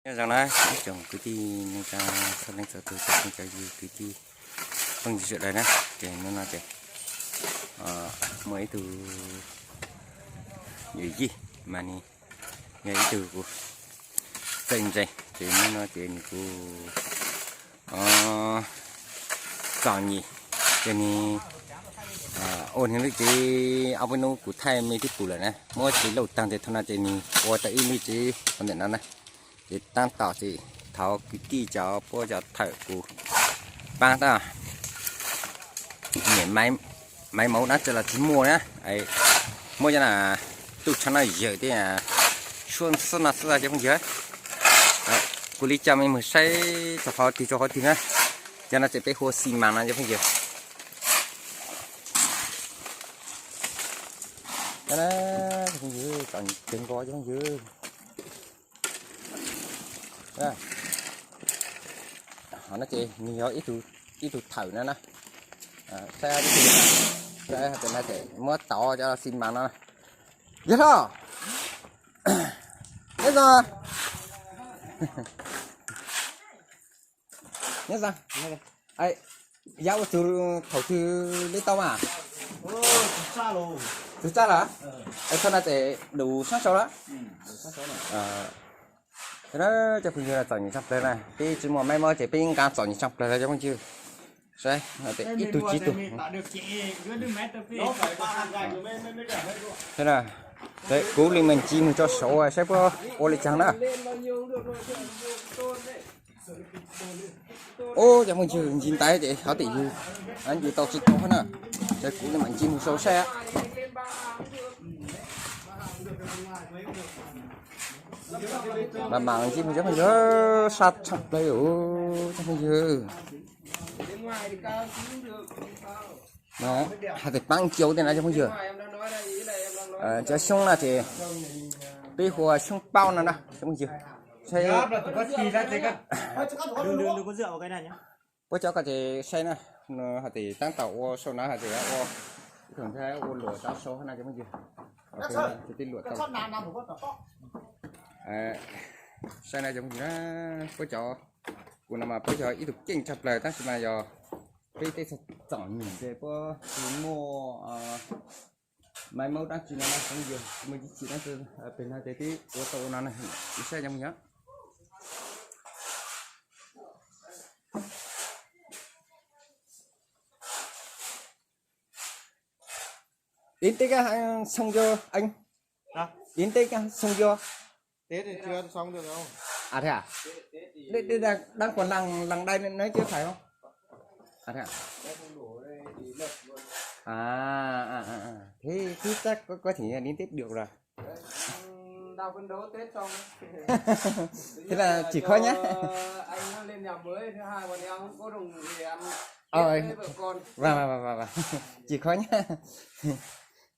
Nyob zoo na ib tsoom kwv tij neej tsa txhua leej txhua tus, cov phooj cov ywg kwv tij phooj ywg sawv daws na, ces hnub no ces muaj ib tug yawm yij mas nws yog ib tug kuv txawj ntseeg, ces hnub no ces nws kuj txom nyem, ces nws ua nws lub tsev, ob peb hnub kuv thaij me twb pum lawm na, muab tsev lauj tag ntes thaum no ces nws ua tau ib lub tsev ua ntawm no na. Ces tab tom ces thov kwv tij cov puab cov thawm kuv paab tab, niam maiv mauv dlaab tsi los tsis muaj na, muab cov na, tuj tshab noj yawm thiab, suab xwb no xwb cov phooj ywg. Kuv li coj mej mus saib txog qhov twg txog qhov twg na, cov no ces peb hu ua xi mas no cov phooj ywg. Cov phooj ywg, txom nyem kawg nkaus cov phooj ywg. Qhov no ces nws yog ib tug thawm no na, saib, muab tov cov xi mas no. Yawg hlob, nyob zoo, nyob zoo, yav ua txug thaum twg li tau mas? Txug txaj lawm. Thaum no ces dum sab sau lawm. Cov phooj ywg, txom nyem tshaj plawg na, peb tsis muaj maiv mauv ces peb nqa txom nyem tshaj plawg lawm cov phooj ywg. Saib, ib tug tsis tug. Kuv li mas ncig mus tso saud saib puab ua li caag na. Ub, cov phooj ywg, ncig ntais ces hov tim yug, ncig tau tsis tau na. Ces kuv li mam ncig mus sau saib. Mam mam ncig mus cov phooj ywg, sab tshaj plawg cov phooj ywg. Hais tias paab cau tej na cov phooj ywg, cov xyoob no ces peb hu ua xyoob paub no na cov phooj ywg. Puab cov ko ces saib na, hais tias tab tom ua sau na, hais tias ua, ib tug ntxhais ua luam tau sau na cov phooj ywg. Ces tej luam tau saib na cov phooj ywg na, puab cov, kuv no mas puab cov ib tug keej tshaj plawg tab sis mas yog peb tej txom nyem ces puab tsis muaj maiv mauv dab tsi no na cov phooj ywg, muaj ib chim dab tsi pem no ces twb ua tau ua no na, saib cov phooj ywg. Đến Tết các sông vô anh. Đến Tết các sông vô. À thế à? Đây, đây đang, đang còn lằng, lằng đây nữa chứ phải không? À thế à? À, à, à, à. Thế, thế chắc có, có thể đến Tết được rồi. Thế là chịu khó nhé. Vâng, vâng, vâng, vâng, vâng. Chịu khó nhé.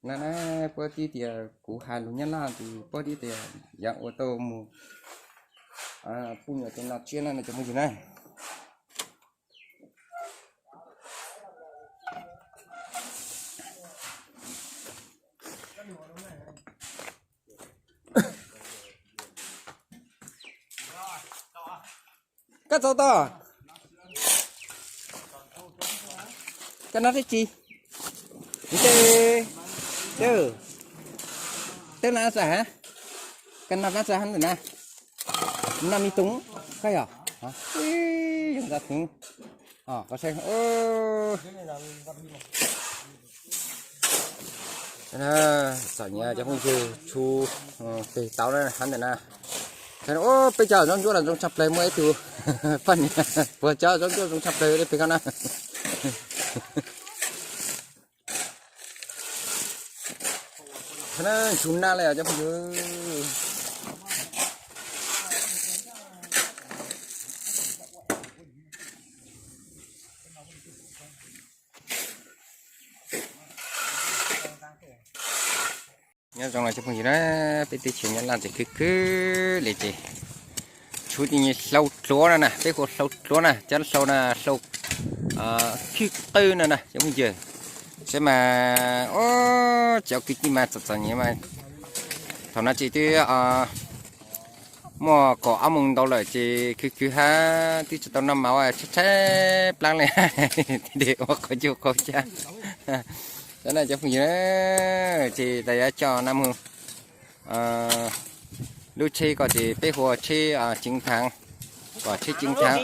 No na, puab tib tias kuv hais lus Nyab Laj ces puab tib tias yog ua tau mus puj nyuam tes no tsiab na cov phooj ywg na. Koj txaus tau. Koj noj teb tsi? Nte, teb, teb na txawm ha. Koj noj na txawm ha ntawm na. Noj mi tug koj yog? Yog nta tug. Koj saib. Txom nyem cov phooj ywg, tshuav peg tau na ha ntawm na. Peb cov zaub ntsuab los zoo tshaj plawg, muaj ib tug poj niam puag cov zaub ntsuab zoo tshaj plawg li peg koj na. Tshuav nab li cov phooj ywg. Nyob zoo na cov phooj ywg na, peb teb chaws Nyab Laj ces khwb khwb li ces tshuav tej nyuag hlau dluav no na, peb hu hlau dluav na, cov hlau na hlau khwb qwb no na cov phooj ywg. Saib mas, o, cov kwv tij mas txom txom nyem mas thaum no ces twb Muaj kaum ob moos ntau lawm ces khwv khwv hab twb tsis tau noj mas ua tshaib tshaib plaab le, ua qhov ncauj qhov xyab. Cov no cov phooj ywg, ces tas yuav coj naj moog lub tsheb ko ces peb hu ua tsheb ceev thaav, kom tsheb ceev thaav,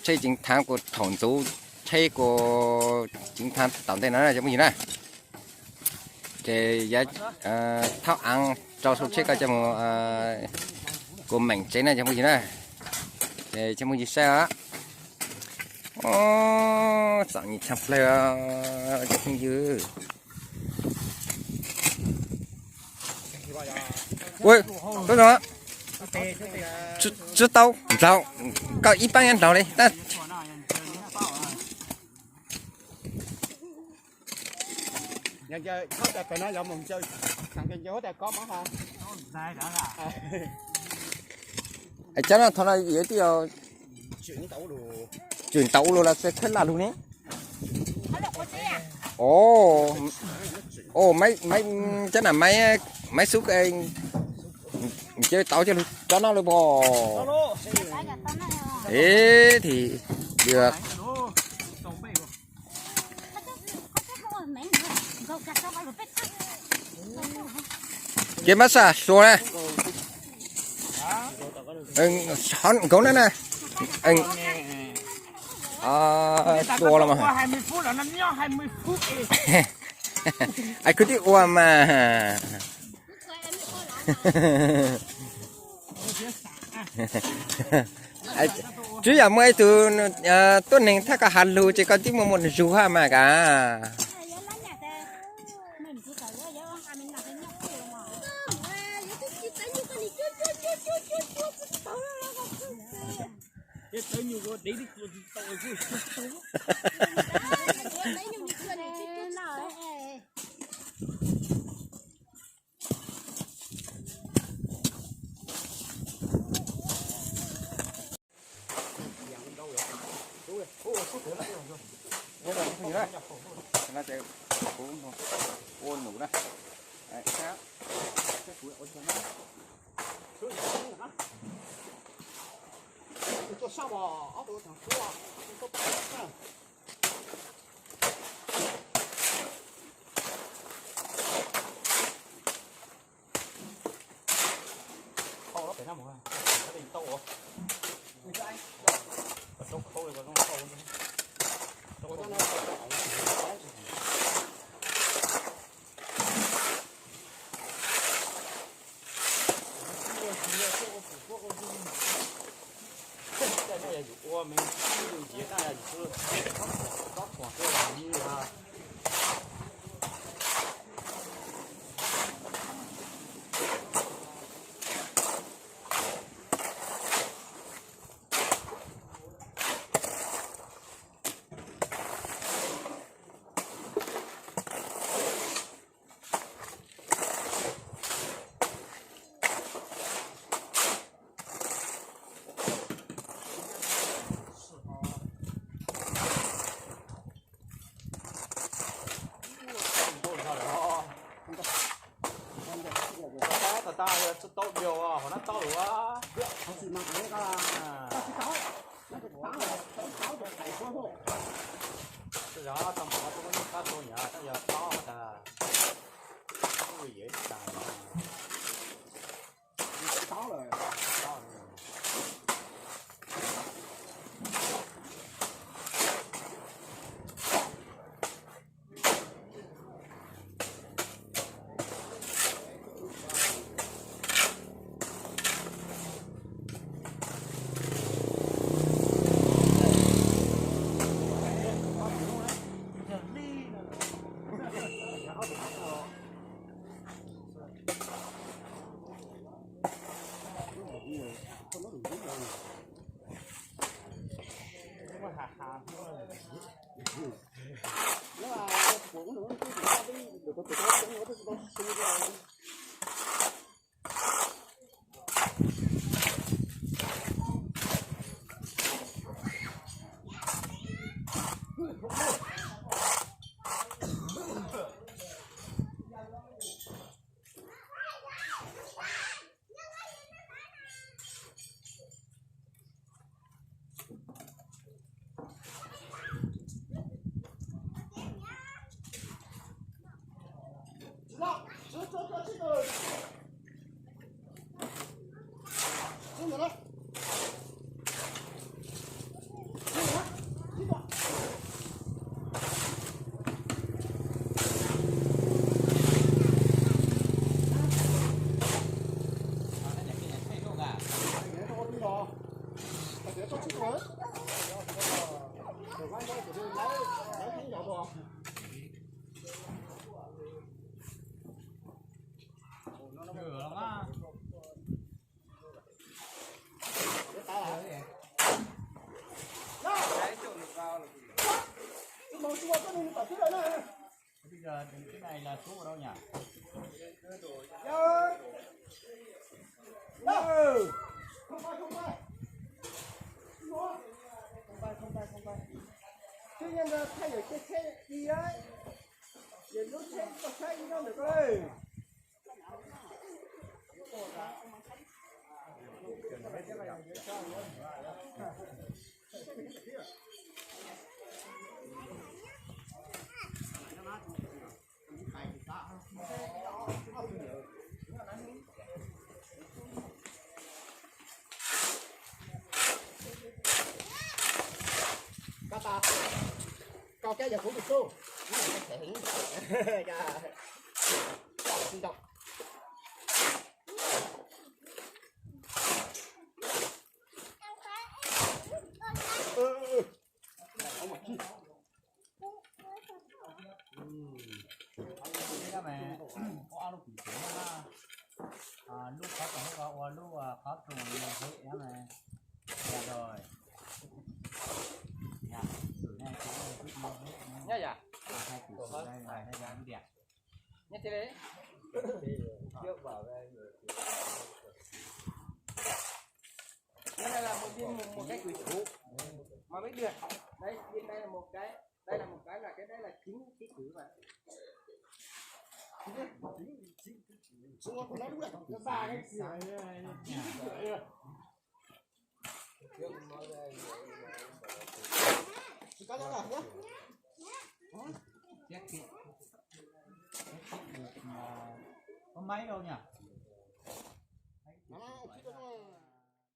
tsheb ceev thaav kuas thaum ntxuv tsheb kuas ceev thaav tom ntej no cov phooj ywg na. Ces yuav thaub aav rau sau tsheb ko coj mus kuas meem tsev na cov phooj ywg na. Ces cov phooj ywg saib os, txom nyem tshaj plawg cov phooj ywg. Tub, tub tau nplaug, koj ib paab yuav nplaug li tab. Cov no thaum no yuav twb yog tshwm ntau lug los xwb, thawj laj lug ne. Cov na maiv xub, ncaws tau coj lug cov no lawm pog. Ev, ces mab saj hluas na, nkaum na na, hluas los mas. Kuv twb ua mas. Twb yog muaj ib tug tuab neeg thaj koj has lug ces koj twb muaj muaj zug hab mas kas. Ua num na. Tau tau tau lawm. Zov tau mov tuaj muab nyuj qab tua nyov, yog tob tas, yog tas. Bây giờ đứng cái này là xuống vào đâu nhỉ? Không bay, không bay, không bay. Chứ nhân ra thay đổi cái thế đi đấy. Giờ lúa thế có thấy nó được ơi. Koj tas, koj kab yog kuv tus tub. Koj, koj, koj. Ub, ub, ub. Ub, ub, ub. Thiab mas ua ob lub kwm txhuv na, lub qhov rooj ua lub qhov rooj no thiab mas, yog lawm. Nyob yam, nyob thiab li. Cái này là một viên, một, một cái quỷ thủ mà biết được. Đấy, viên đây là một cái, đây là một cái, là cái đấy là chính cái quỷ mà. Chính, chính cái quỷ. Số của nó đúng là cái ba cái quỷ. Chính cái quỷ. Có nhớ rồi nhá. Có máy đâu nhỉ?